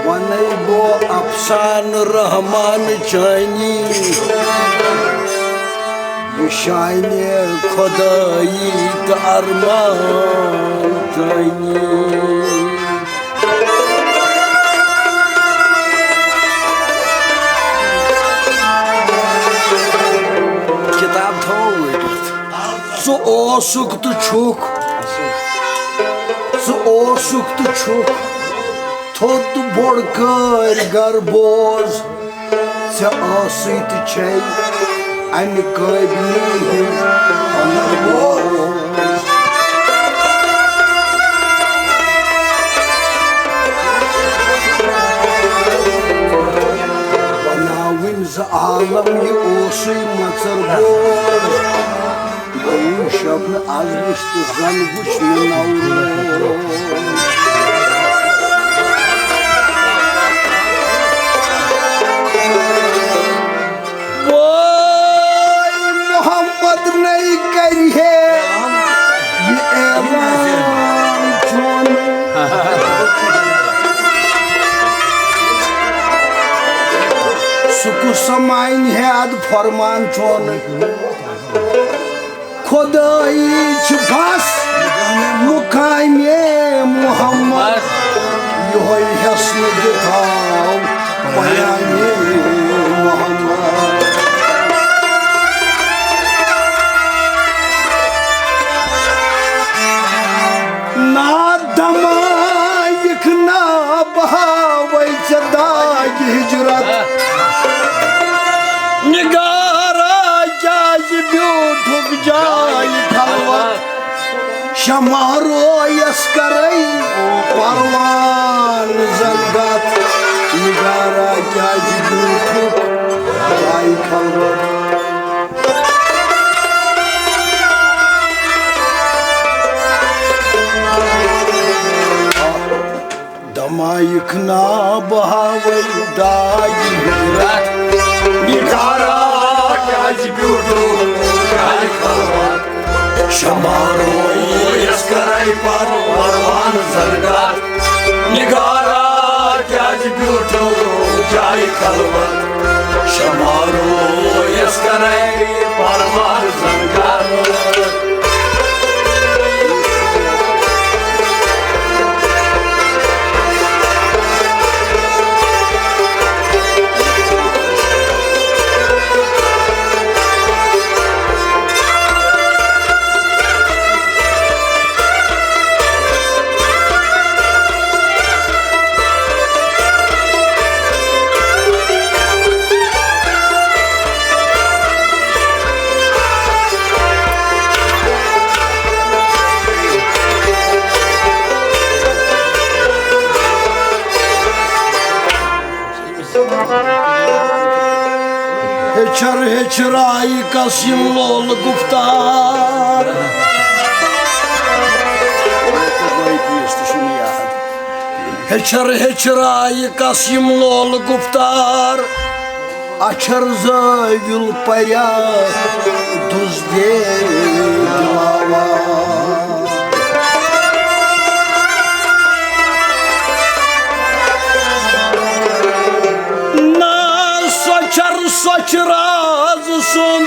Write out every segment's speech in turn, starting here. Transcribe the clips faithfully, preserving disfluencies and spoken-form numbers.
وَنَے بہٕ اَفسانہٕ رحمان چٲنی، یہِ شانہِ خۄدٲیی تہٕ ارمان چٲنی۔ کِتاب تھاوو وٲتِتھ۔ ژٕ اوسُکھ تہٕ چھُکھ، ژٕ اوسُکھ تہٕ چھُکھ تھوٚد بوٚڑ کٲرۍ گر بوز۔ ژےٚ ٲسٕے تہٕ چھے اَمہِ قٲبلہِ ہُنٛد ہُنر بوز۔ بناوٕنۍ زٕ عالم یہِ اوسُے مژر بوز۔ دوٚیِم شب نہٕ از وُچھ تہٕ زن وُچھ نہٕ نوروز۔ بوے محمد نَے کرِ ہے یہِ اعلان چون۔ سُہ کُس سا مانہِ ہے ادٕ فرمان چون؟ خۄدٲیی چھِ بس مُقامِ محمد، یِہوٚے ہٮ۪س نہٕ دِتھاو پیامِ محمد۔ نا دمایِکھ نا بہاوَے ژےٚ داغِ ہِجرت۔ نگارا کیٛازِ بیوٗٹھُکھ جایہِ خلوت؟ شمع رویس کرے پروان زنگت۔ نگارا کیٛازِ بیوٗٹھُکھ جایہِ خلوت؟ دمایِکھ نا بہاوَے داغِ ہِجرت۔ نگارا کیٛازِ بیوٗٹھُکھ جایہِ خلوت؟ شمع رویس کرے پروان زنگت۔ نگارا کیٛازِ بیوٗٹھُکھ جایہِ خلوت؟ شمع رویس کرے پروان زنگت۔ ہیٚچھر ہیٚچھرایہِ کس یِم لولہٕ گُفتار۔ ہیٚچھر ہیٚچھرایہِ کس یِم لولہٕ گُفتار۔ اچھر زٲوِل پریا دُز دے دِلاوان۔ نا سۄچھر سۄچھ راز سُنٛد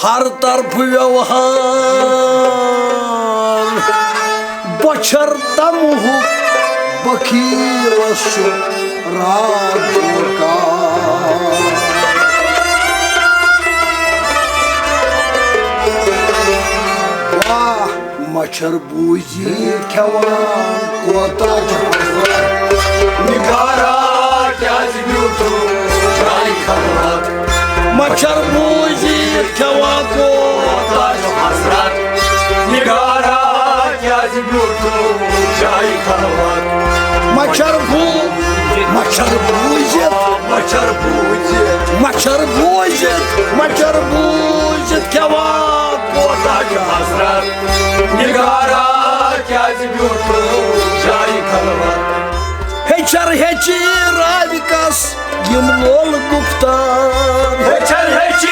ہر طرفہٕ ویوہار۔ بۄچھر تمہُک بخیلس چھُ راتھ درکار۔ واہ مچھر بوٗزِتھ کھٮ۪وان کوتاہ چھُ مزٕ۔ نگارا کیٛازِ بیوٗٹھُکھ جایہِ خلوت؟ مچھر بوٗزِتھ کھٮ۪وان کوتاہ چھُ حسرت۔ نگارا کیٛازِ بیوٗٹھُکھ جایہِ خلوت؟ مچھر بوٗ-، مچھر بوٗزِتھ، مچھر بوٗزِتھ، مچھر بوٗزِتھ، مچھر بوٗزِتھ کھٮ۪وان کوتاہ چھُ حسرت۔ نگارا کیٛازِ بیوٗٹھُکھ جایہِ خلوت؟ ہیٚچھر ہیٚچھِ راوِ کس یِم لولہٕ گُفتار۔ ہیٚچھر ہیٚچھِ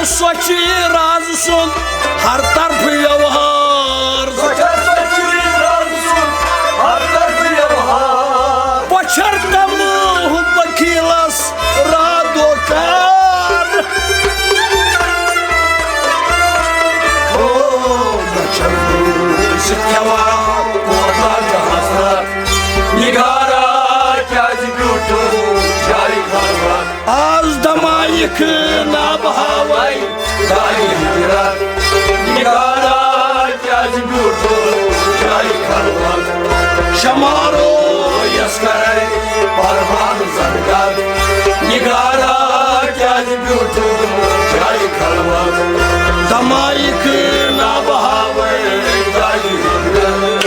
سۄ چھِ راز سُنٛد ہر طرفہٕ ویوہار۔ سۄ چھےٚ، سۄ چھِ راز سُنٛد ہر طرفہٕ ویوہار۔ پۄچھر تمہٕ وکیلس رادو کار۔ او بچن سۭتۍ کھٮ۪وان کوتاہ چھُ حسرت۔ نگارا کیٛازِ بیوٗٹھُکھ جایہِ خلوت؟ آز دمایکھ ناب ہاوے دایہِ ہجرت۔ نگارا کیٛازِ بیوٗٹھُکھ جایہِ خلوت؟ شمارو یس کرے پروان زنگت۔ نگارا کیٛازِ بیوٗٹھُکھ جایہِ خلوت؟ دمایکھ ناب ہاوے دایہِ ہجرت۔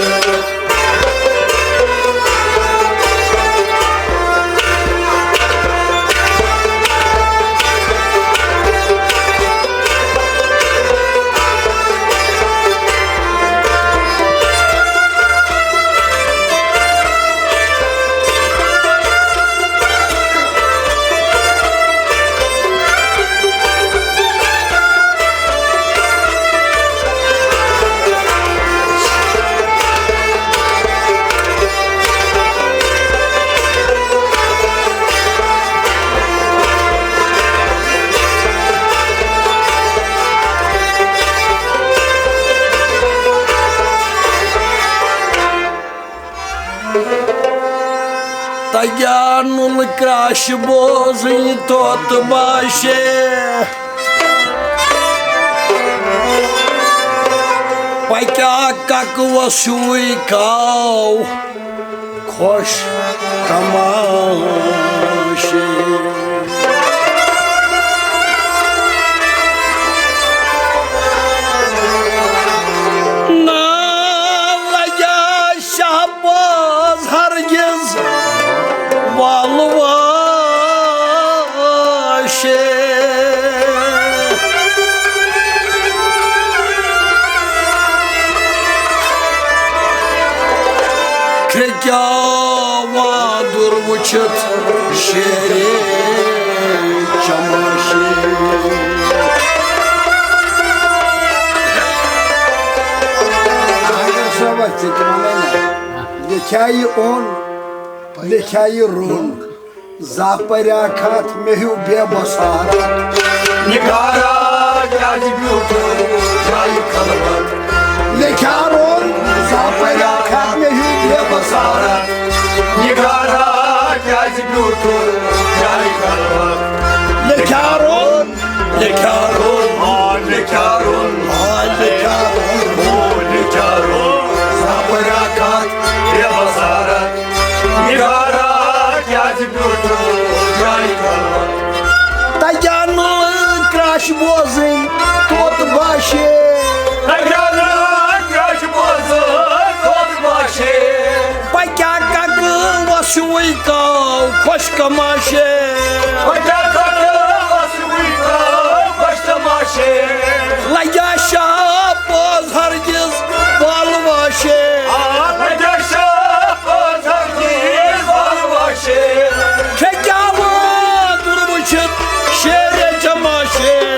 تگیانُل کرٛاش بوزٕنۍ توتہٕ باشے۔ پکیا ککوس ہیوٗے کاو خۄش کماشے۔ نہ لگیا شہباز ہرگز والواشے۔ کھرٛکیا وادُر وٕچھِتھ شیرے چماشے۔ اگر صٲبہ، ژےٚ تہِ وَنے نہ، لیکھیٛا یہِ اوٚن، لیکھیٛا یہِ روٚن۔ زاپریا کھاتھ مےٚ ہیوٗ بے بصارت۔ نگارا کیٛازِ بیوٗٹھُکھ جایہِ خلوت؟ لیکھیٛا روٚن، زاپریا کھاتھ مےٚ ہیوٗ بے بصارت۔ نگارا کیٛازِ بیوٗٹھُکھ جایہِ خلوت؟ لیکھیٛا روٚن، لیکھیٛا روٚن، آ، لیکھیٛا روٚن، آ، لیکھیٛا روٚن، او، لیکھیٛا روٚن۔ زاپریا کھاتھ بے بصارت۔ نگارا کیٛازِ بیوٗٹھُکھ جایہِ خلوت؟ تگیانُل کرٛاش بوزٕنۍ توتہٕ باشے۔ تگیانُل کرٛاش بوزٕنۍ توتہٕ باشے۔ پکیا ککوس ہیوٗے کاو خۄش کماشے۔ پکیا ککوس ہیوٗے کاو خۄش کماشے۔ لگیا شہباز ہرگز والواشے۔ آ، لگیا شہباز ہرگز والواشے۔ کھرٛکیا وادُر وٕچھِتھ شیرے چماشے۔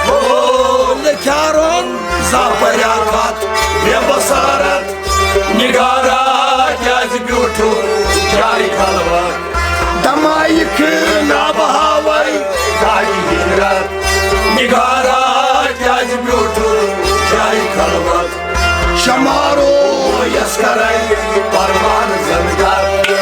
او، لیکھیٛا روٚن زاپریا کھاتھ بے بصارت۔ نگارا کیٛازِ بیوٗٹھُکھ جایہِ خلوت؟ دمایکھ ناب ہاوے دایہِ ہجرت۔ نگارا کیٛازِ بیوٗٹھُکھ جایہِ خلوت؟ شمارو یس کرے پروان زنگت۔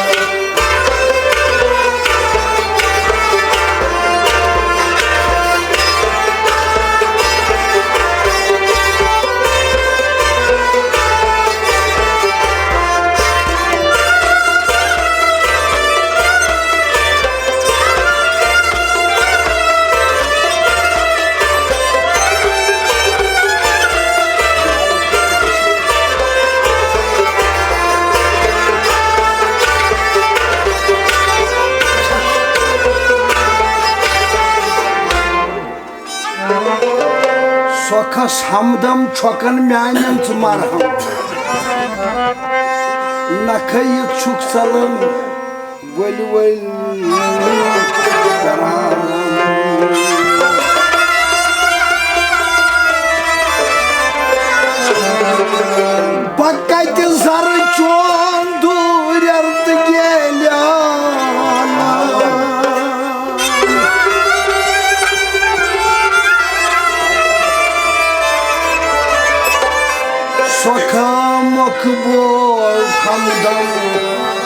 سۄکھس ہمدم چھۄکن میانٮ۪ن ژٕ مرہم۔ نکھٕ یہِ چھُکھ ژلان ؤلۍ ؤلۍ۔ ہمدم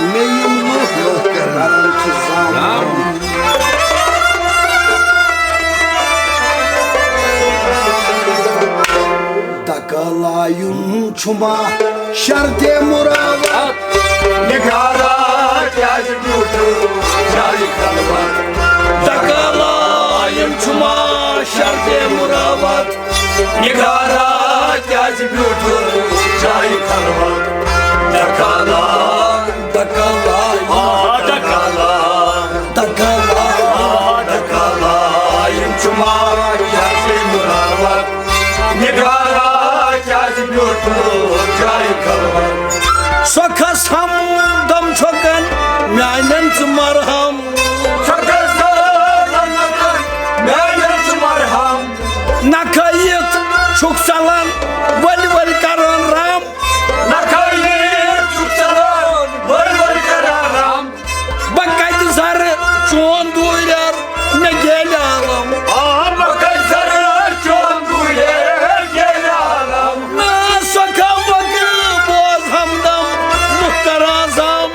مےٚ یِم لُکھ کران چھِ زامن۔ دکہٕ لایُن چھُ ما شرطِ مُراوت؟ نگارا کیٛازِ بیوٗٹھُکھ جایہِ خلوت؟ دکہٕ لایُن چھُ ما شرطِ مُراوت؟ نگارا کیٛازِ بیوٗٹھُکھ جایہِ خلوت؟ دکہٕ لا، دکہٕ لا، آ، دکہٕ لا، دکہٕ لا، آ، دکہٕ لا، یِم چھِ ماران شرطِ مُراوت۔ نگارا کیٛازِ بیوٗٹھُکھ جایہِ خلوت؟ سۄ کھس ہمدم چھۄکن میانٮ۪ن ژٕ مرہم۔ سۄ کھس ہمدم چھۄکن میانٮ۪ن ژٕ مرہم۔ نکھٕ یِتھ چھُکھ ژلان، ؤلۍ ؤلۍ کران رام۔ نکھٕ یِتھ چھُکھ ژلان، ؤلۍ ؤلۍ کران رام۔ بہٕ کتہِ زرٕ چون دوٗرٮ۪ر مےٚ گیلہِ عالم۔ آ، بہٕ کتہِ زرٕ چون دوٗرٮ۪ر گیلہِ عالم۔ نا سۄ کھا بکہٕ بوز ہمدم لُکھ کران زام۔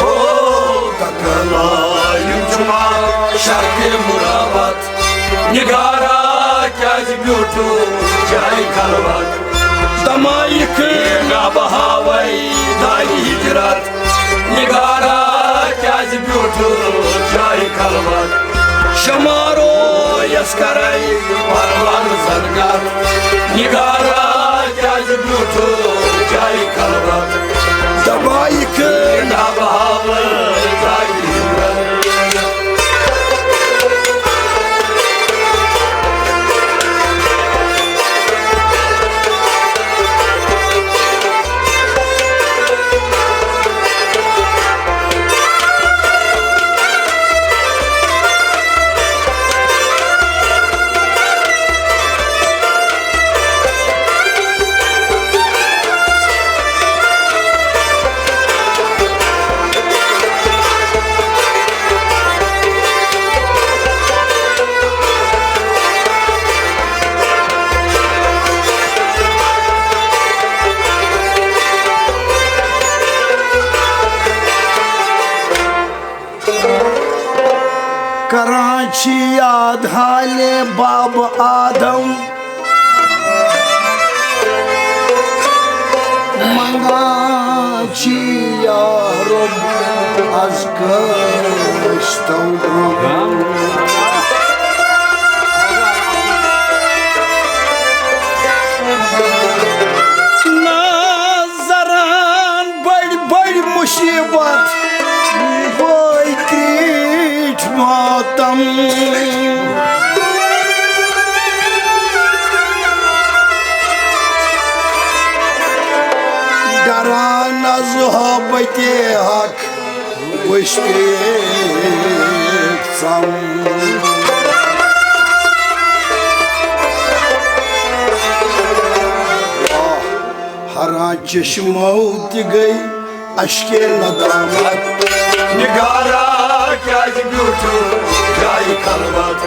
او، دکہٕ لایُن چھُ ما شرطِ مُراوت؟ نگارا کیٛازِ بیوٗٹھُکھ جایہِ خلوت؟ دمایِکھ نابہاوے داغِ ہجرت۔ نگارا کیٛازِ بیوٗٹھُکھ جایہِ خلوت؟ شمارو یس کرے پروان زنگت۔ نگارا کیٛازِ بیوٗٹھُکھ جایہِ خلوت؟ دمایِکھ نابہاوے داغِ ہجرت۔ کران چھِ یاد حالِ باب آدم۔ منگان چھِ یا رب از کٲشتو غم۔ نظرن بٔڑۍ بٔڑۍ مُصیٖبت، بٔے کرٛیٖٹھۍ ماتم۔ ڈران از ہٲبتِ حق، وٕچھ کرٛیٖٹھۍ ژم۔ ہران چشمو تہِ گٔے اشکِ ندامت۔ نگارا کیٛازِ بیوٗٹھُکھ جایہِ خلوت؟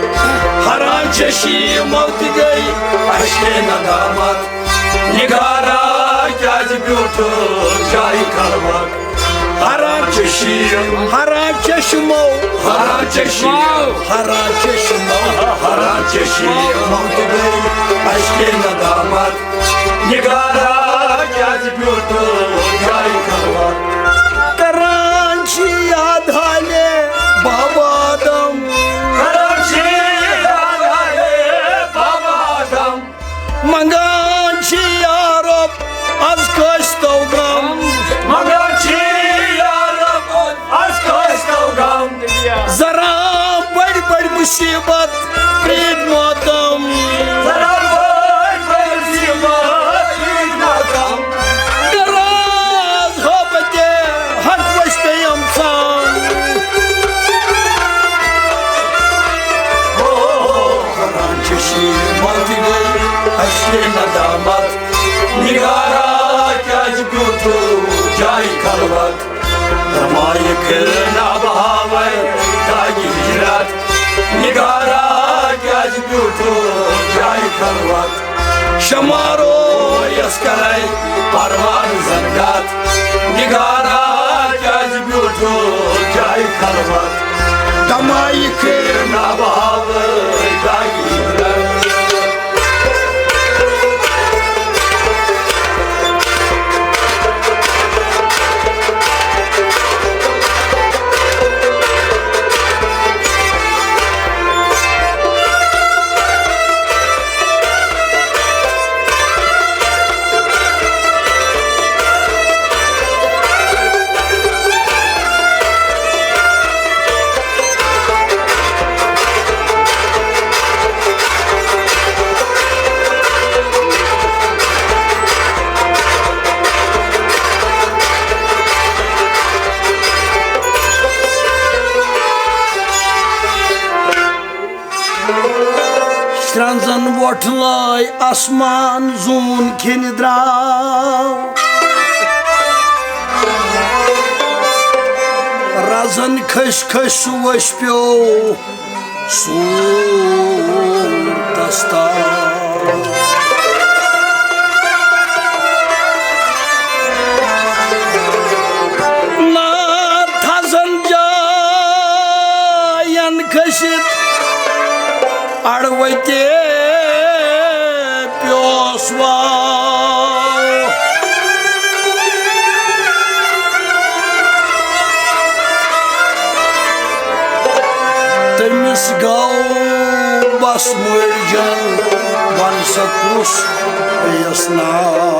ہران چشمو تہِ گٔے اشکِ ندامت۔ نگارا کیٛازِ بیوٗٹھُکھ جایہِ خلوت؟ ہران چشم، ہران چشمو، ہران چشمو، ہران چشمو، ہران چشمو تہِ گٔے اشکِ ندامت۔ نگارا کیٛازِ بیوٗٹھُکھ جایہِ خلوت؟ کران چھِ یاد حالِ باب آدم۔ کران چھِ یاد حالِ باب آدم۔ منگان چھِ یا رب از کٲشتو غم۔ منگان چھِ یا رب از کٲشتو غم۔ ذرا بٔڑۍ بٔڑۍ مُصیٖبت، کرٛیٖٹھۍ ماتم۔ ذرا بٔڑۍ بٔڑۍ مُصیٖبت، کرٛیٖٹھۍ ماتم۔ دراز ہٲبتِ حق وٕچھ پیٚیَم ژم۔ ہو، ہران چشمو تہِ گٔے اشکِ ندامت۔ نگارا کیٛازِ بیوٗٹھُکھ جایہِ خلوت؟ دمایِکھ نابہاوے داغِ ہجرت۔ نگارا کیٛازِ بیوٗٹھُکھ جایہِ خلوت؟ شمارو یس کرے پروان زنگات، نگارا کیازِ بیوٹھو جاے خلوت؟ دمائی کھیر نہ بہاوے جاے۔ شرنزن وۄٹھ لٲے آسمان زوٗن کھیٚنہِ درٛاو۔ رزن کھٔسۍ کھٔسۍ سُہ ؤسۍ پیوٚو صوٗرتس تام۔ نا تھزن جاین کھٔسِتھ اڑوتے پیوس واو۔ تٔمِس گوٚو بس مٔرجن، وَن سا کُس پیٚیَس ناو؟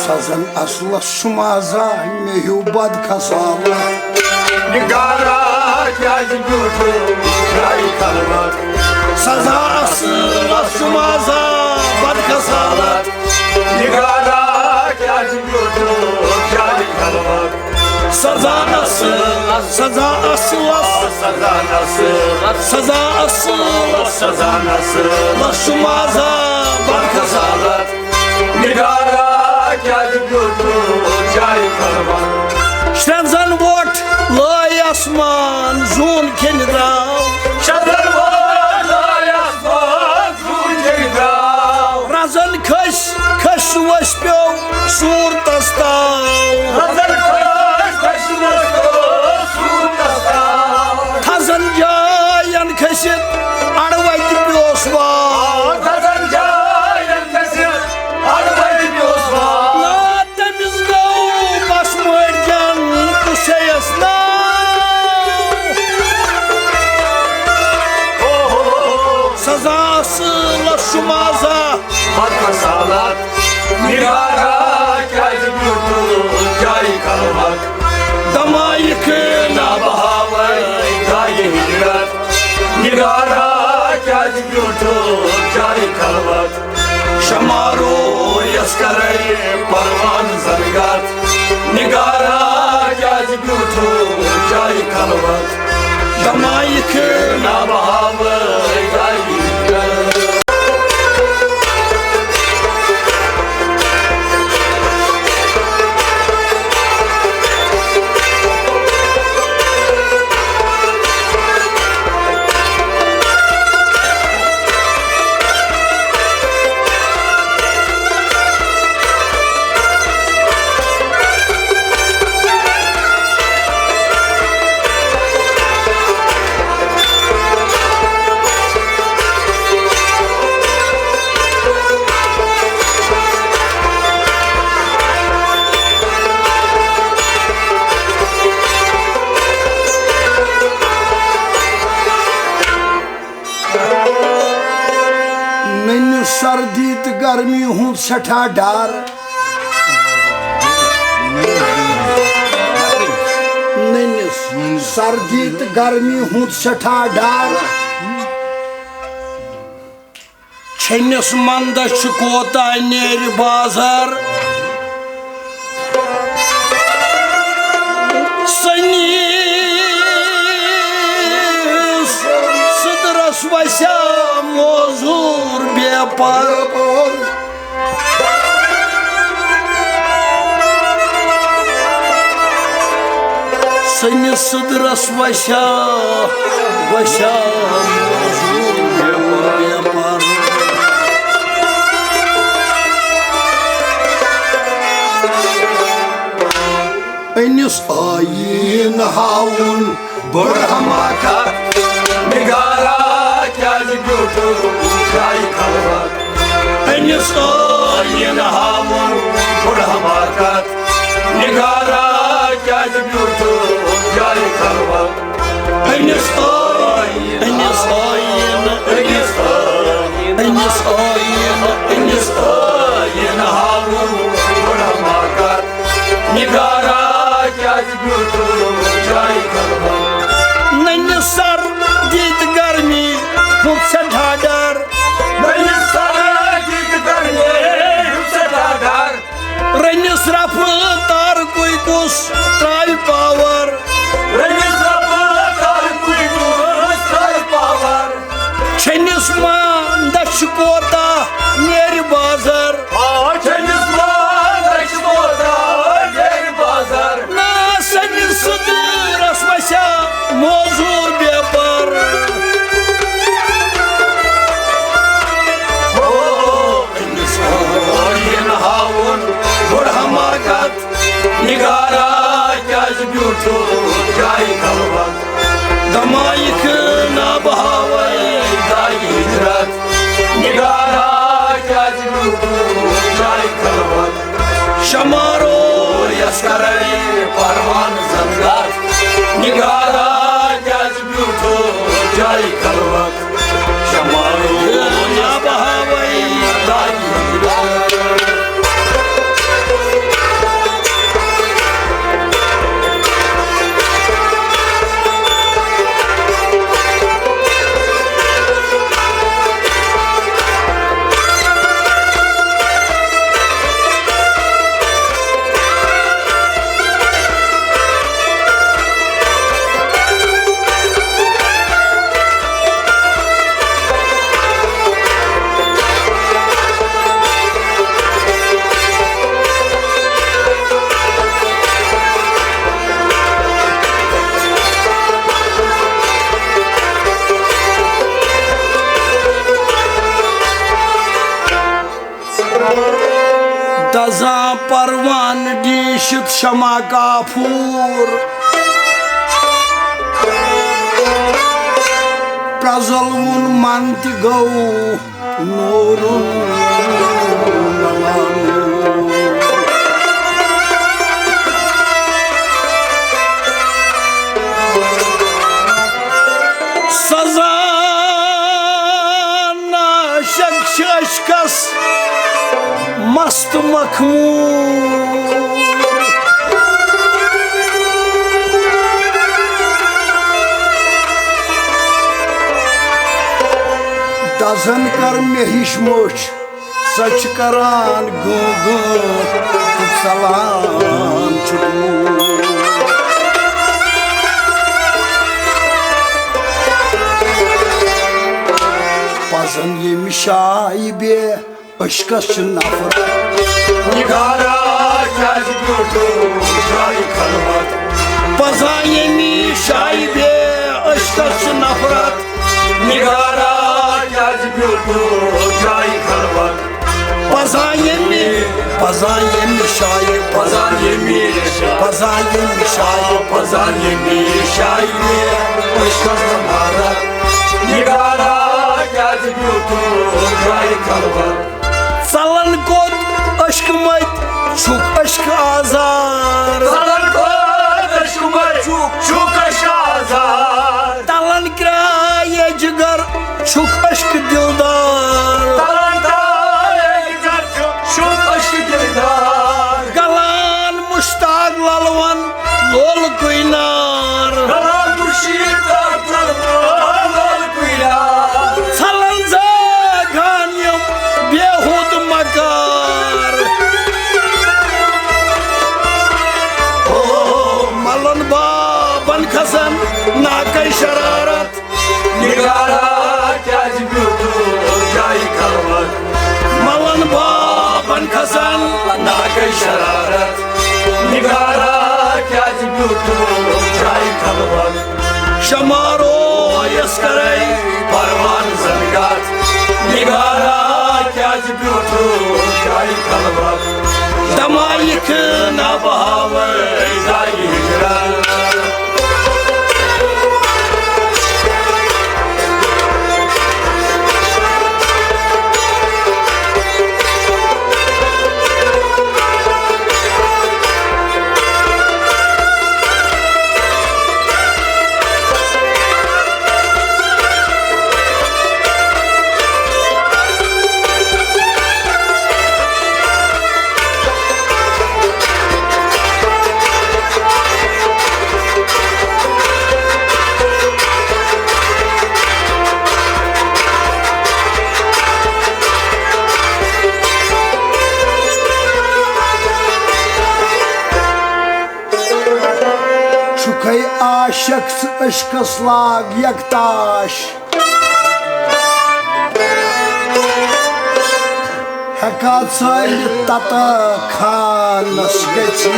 سزن اصلس شمازا مےٚ ہیوٗ بد خسالت۔ نگارا کیازِ بیوٗٹھو جاے خلوت؟ سزا اصلس شمازا بد خسالت۔ نگارا کیازِ بیوٗٹھو جاے خلوت؟ سزا اصل، سزا اصلس، سزا اصل، سزا اصلس، سزا اصلس شمازا بد خسالت۔ نگارا کیازِ بیوٗٹھو جاے خلوت؟ شرنزن وۄٹھ لٲے آسمان زوٗن کھیٚنہِ درٛاو۔ شرنزن وۄٹھ لٲے آسمان زوٗن کھیٚنہِ درٛاو۔ رزن کھٔسۍ کھٔسۍ سُہ ؤسۍ پیوٚو صوٗرتس تام۔ رزن کھٔسۍ کھٔسۍ سُہ ؤسۍ پیوٚو صوٗرتس تام۔ تھزن جاین کھٔسِتھ اڑوتہِ پیوس واو۔ تھزن جاین کھٔسِتھ اڑوتہِ پیوس واو۔ نا تٔمِس گوٚو بس مٲرۍ جان کُسیس ناو۔ سزا اصلس شمازا بد خسالت۔ نگارا کیازِ بیوٗٹھو جاے خلوت؟ دمایک نہ بہاوے جاے ہجرت۔ نگارا کیازِ بیوٗٹھو جاے خلوت؟ شمارو یس کرے پروان زنگات۔ نگارا کیازِ بیوٗٹھو جاے خلوت؟ دمایک نہ بہاوے جاے ہجرت۔ نٔنِس سردی تہٕ گرمی ہُنٛد سٮ۪ٹھاہ ڈر۔ نٔنِس سردی تہٕ گرمی ہُنٛد سٮ۪ٹھاہ ڈر۔ چھٔنِس مندس چھُ کوتاہ نیرِ بازر۔ سٔنِس سٕدرس وسیا موزوٗر بے پر۔ سٔنِس سٕدرس وسیا وشام موضوع بیپار۔ أنِس ٲییٖن ہاوُن بٔڑ حماقت، نگارا کیٛازِ بیوٗٹھُکھ جایہِ خلوت؟ أنِس ٲییٖن ہاوُن بٔڑ حماقت، نگارا کیٛازِ بیوٗٹھُکھ جایہِ خلوت؟ أنِس ٲییٖن، أنِس ٲییٖن، أنِس ٲییٖن، أنِس ٲییٖن، أنِس ٲییٖن ہاوُن بٔڑ حماقت، نگارا کیٛازِ بیوٗٹھُکھ جایہِ خلوت؟ نٔنِس سر دِتۍ گرمی ہُنٛد سٮ۪ٹھاہ ڈر۔ نٔنِس سر دِتۍ گرمی ہُنٛد سٮ۪ٹھاہ ڈر۔ رٔنِس رفتار کُے کُس ترٛاوِ پاور۔ رٔنِس رفتار کُے کُس ترٛاوِ پاور۔ چھٔنِس ما دَچھِ کوتاہ نیرِ بازر۔ آ، چھٔنِس ما دَچھِ کوتاہ نیرِ بازر۔ نا سٔنِس صدرس وسیا موضوع بیپار۔ ہو، أمِس ٲییٖن ہاوُن بٔڑ حماقت، نگارا کیٛازِ بیوٗٹھُکھ جایہِ خلوت؟ دمایِکھ نابہاوے دایہِ ہجرت، نگارا کیٛازِ بیوٗٹھُکھ جایہِ خلوت؟ شمارو یس کرے پروان زنگار، نگارا کیٛازِ بیوٗٹھُکھ جایہِ خلوت؟ شمارو یس کرے دایہِ ہجرت۔ دزان پروان ڈیٖشِتھ شمع کافور، پرٛزلوُن من تہِ گوٚو نوٗرُن نوٗر۔ سزان عاشق چھِ عشقس مست مخمور۔ دزن کر مےٚ ہِش موٚچھ، سۄ چھِ کران گٲں گٲں تہٕ ژلان چھُ ڈوٗر۔ پزن ییٚمہِ شایہِ بے عشقس چھِ نفرت۔ نگارا کیٛازِ بیوٗٹھُکھ جایہِ خلوت؟ پزان ییٚمی شایہِ بے عشقس چھِ نفرت۔ نگارا کیٛازِ بیوٗٹھُکھ جایہِ خلوت؟ پزان ییٚمی، پزان ییٚمی شایہِ، پزان ییٚمی، پزان ییٚمی شایہِ، پزان ییٚمی شایہِ بے عشقس چھِ نفرت۔ نگارا کیٛازِ بیوٗٹھُکھ جایہِ خلوت؟ ژلن کوٚت عشقہٕ مٔتۍ چھُکھ عشقہٕ آزار۔ ژلن کوٚت عشقہٕ مٔتۍ چھُکھ، چھُکھ عشقہٕ آزار۔ تلن کرٛایے جگر چھُکھ عشقہٕ دلدار۔ تلن کرٛایے جگر چھُکھ، چھُکھ عشقہٕ دلدار۔ گلان مشتاق للون لولہٕ کُے نار۔ راتھ مُشیٖد لولہٕ کُے نار۔ ژھلن زاگان یِم بیہوٗد مکار۔ او ملن بابن کھسن ناکے شرارت۔ نگارا کیٛازِ بیوٗٹھُکھ جایہِ خلوت؟ ملن بابن کھسن ناکے شرارت۔ نگارا کیٛازِ بیوٗٹھُکھ جایہِ خلوت؟ شمارو کرے پروان زنگار۔ نگارا کیازِ بیوٹھو جایہِ خلوت؟ دمایک نہ بہاوے جایہِ ہجرت۔ چھُکھے عاشق ژٕ عشقس لاگ یکتاش۔ ہیٚکا ژٲلِتھ تتہٕ خانس گژھی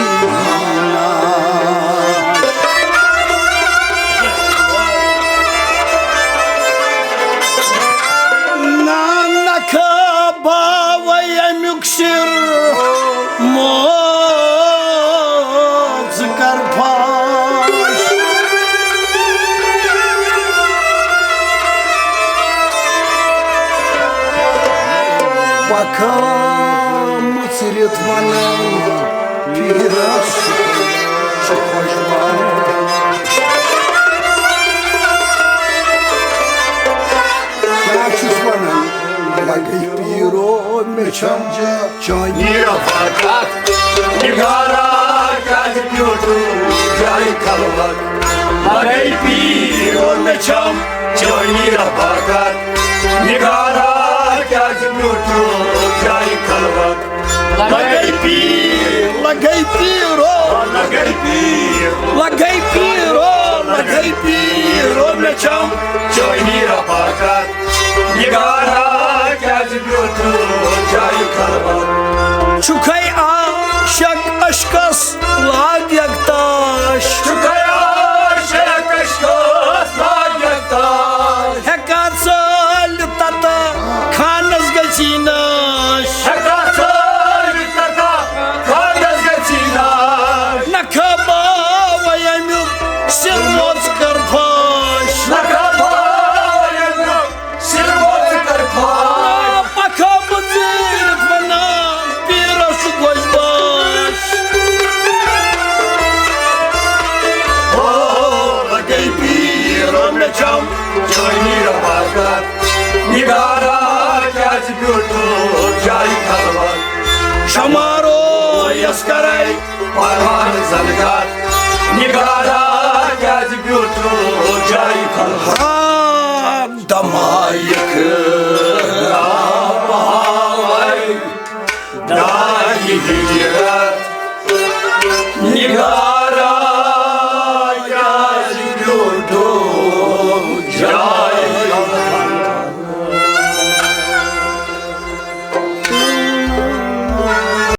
نا۔ نہ نکھٕ باوے امیُک سر موت ژٕ کر فاش۔ پکھٕ مُژرِتھ ونان پیٖرس چھُ خۄش ونان۔ کیٛاہ چھُس ونان؟ لگے پیٖرو مےٚ چھم چٲنی رفاقت۔ نگارا کیٛازِ بیوٗٹھُم جایہِ خلوت؟ لگے پیٖرو مےٚ چھم چٲنی رفاقت۔ نگارا کیٛازِ بیوٗٹھُم جایہِ خلوت؟ لگے پیٖر، لگے پیٖرو، لگے پیٖر، لگے پیٖرو، لگے پیٖرو مےٚ چھم چٲنی رفاقت۔ نگارا کیٛازِ بیوٗٹھُم جایہِ خلوت؟ چھُکھے عاشق عشقس لاگ یکتاش۔ چھُکھے عاشق عشقس لاگ یکتاش۔ ہیٚکا ژٲلِتھ تتہٕ خانس گژھی ناش۔ ہیٚکا ژٲلِتھ تتہٕ خانس گژھی ناش۔ نکھٕ باوے امیُک سر موت ژٕ کر فاش۔ نکھٕ باوے امیُک سر موت ژٕ کر فاش۔ پکھٕ مُژرِتھ ونان پیٖرس چھُ خۄش باش۔ او، لگے پیٖرو مےٚ چھم چٲنی رفاقت۔ نگارا کیٛازِ بیوٗٹھُم جایہِ خلوت؟ شمارو یس کرے پروان زنگار۔ نگارا کیٛازِ بیوٗٹھُم جایہِ خلوت؟ ہاں، دمایک بہاوے دایہِ ہجرت۔ نگارا کیٛازِ بیوٗٹھُم جایہِ